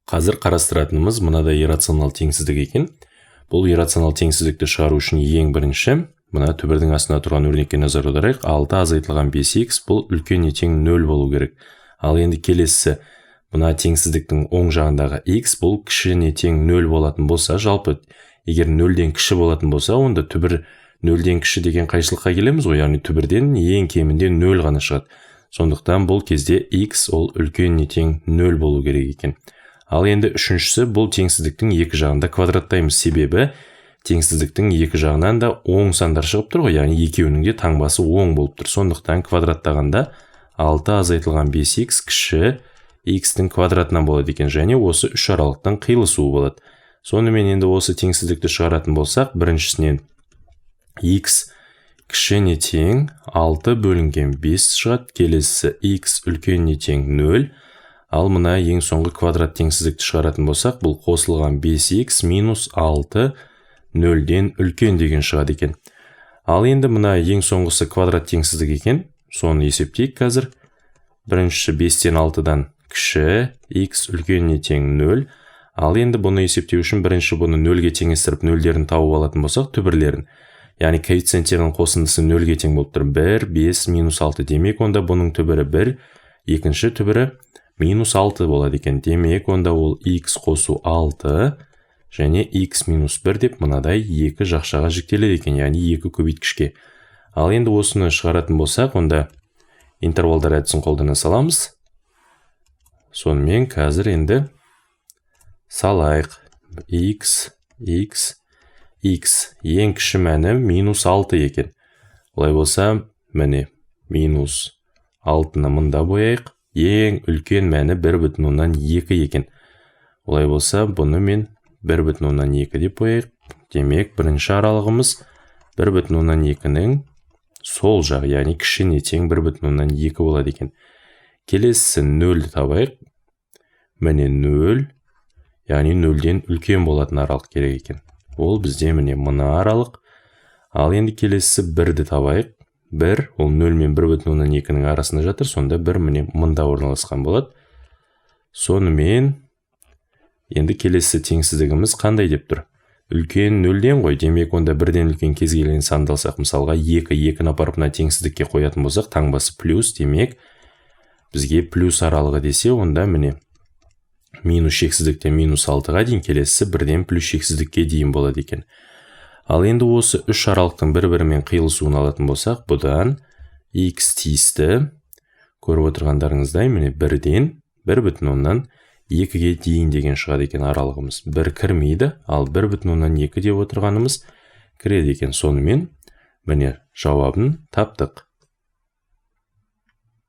Қазір қарастыратынымыз мынадай иррационал теңсіздік екен. Бұл иррационал теңсіздікті шығару үшін ең бірінші мына түбірдің астында тұрған өрнекке назар аударайық. 6 азайтылған 5x бұл үлкен не тең 0 болу керек. Ал енді келесісі мына теңсіздіктің оң жағындағы x бұл кіші не тең 0 болатын болса, жалпы егер 0-ден кіші болатын болса, онда түбір 0-ден кіші деген қайшылыққа келеміз ғой, яғни түбірден ең кемінде 0 ғана шығады. Сондықтан бұл кезде x ол үлкен не тең 0 болу керек екен. Ал енді үшіншісі, бұл теңсіздіктің екі жағында квадраттаймыз, себебі теңсіздіктің екі жағынан да оң сандар шығып тұр ғой, яғни екеуінің де таңбасы оң болып тұр. Сондықтан квадраттағанда 6 азайтылған 5x кіші x-тің квадратынан болады екен, және осы үш аралықтың қиылысуы болады. Сонымен енді осы теңсіздікті шығаратын болсақ, біріншісінен x кіші не тең 6 бөлінген 5 шығады, келесісі x үлкен не тең 0. Ал мына ең соңғы квадрат теңсіздікті шығаратын болсақ, бұл қосылған 5x минус 6 0-ден үлкен деген шығады екен. Ал енді мына ең соңғысы квадрат теңсіздік екен, соны есептейік қазір. Біріншісі 5-тен 6-дан кіші, x үлкен не тең 0. Ал енді бұны есептеу үшін бірінші бұны 0-ге теңестіріп, нөлдерін тауып алатын болсақ, түбірлерін, яғни коэффициенттерінің қосындысы 0-ге тең болып тұр: 1, 5, минус 6. Демек, онда бұның түбірі 1, екінші түбірі минус 6 болады екен. Демек, онда ол x қосу 6 және x минус 1 деп мынадай екі жақшаға жіктеледі екен, яғни екі көбейткішке. Ал енді осыны шығаратын болсақ, онда интервалдар әдісін қолдана саламыз. Сонымен қазір енді салайық. X, x, x, ең кіші мәні минус 6 екен. Олай болса, міне, минус 6-ны мында бояйық. Ең үлкен мәні 1,2 екен. Олай болса, бұны мен 1,2 деп қояйық. Демек, бірінші аралығымыз 1,2-нің сол жағы, яғни кіші не тең 1,2 болады екен. Келесісі нөлді табайық. Міне, нөл, яғни нөлден үлкен болатын аралық керек екен. Ол бізде, міне, мына аралық. Ал енді келесісі бірді табайық. Бір ол нөл мен 1,2-нің арасында жатыр, сонда бір, міне, мында орналасқан болады. Сонымен енді келесі теңсіздігіміз қандай деп тұр? Үлкен нөлден ғой. Демек, онда бірден үлкен кез келген санды алсақ, мысалға, екі. Екіні апарып мына теңсіздікке қоятын болсақ, таңбасы плюс. Демек, бізге плюс аралығы десе, онда, міне, минус шексіздіктен минус алтыға дейін, келесісі бірден плюс шексіздікке дейін болады екен. Ал енді осы үш аралықтың бір бірімен қиылысуын алатын болсақ, бұдан x тиісті, көріп отырғандарыңыздай, міне, бірден 1,2-ге дейін деген шығады екен аралығымыз. Бір кірмейді, ал 1,2 деп отырғанымыз кіреді екен. Сонымен, міне, жауабын таптық.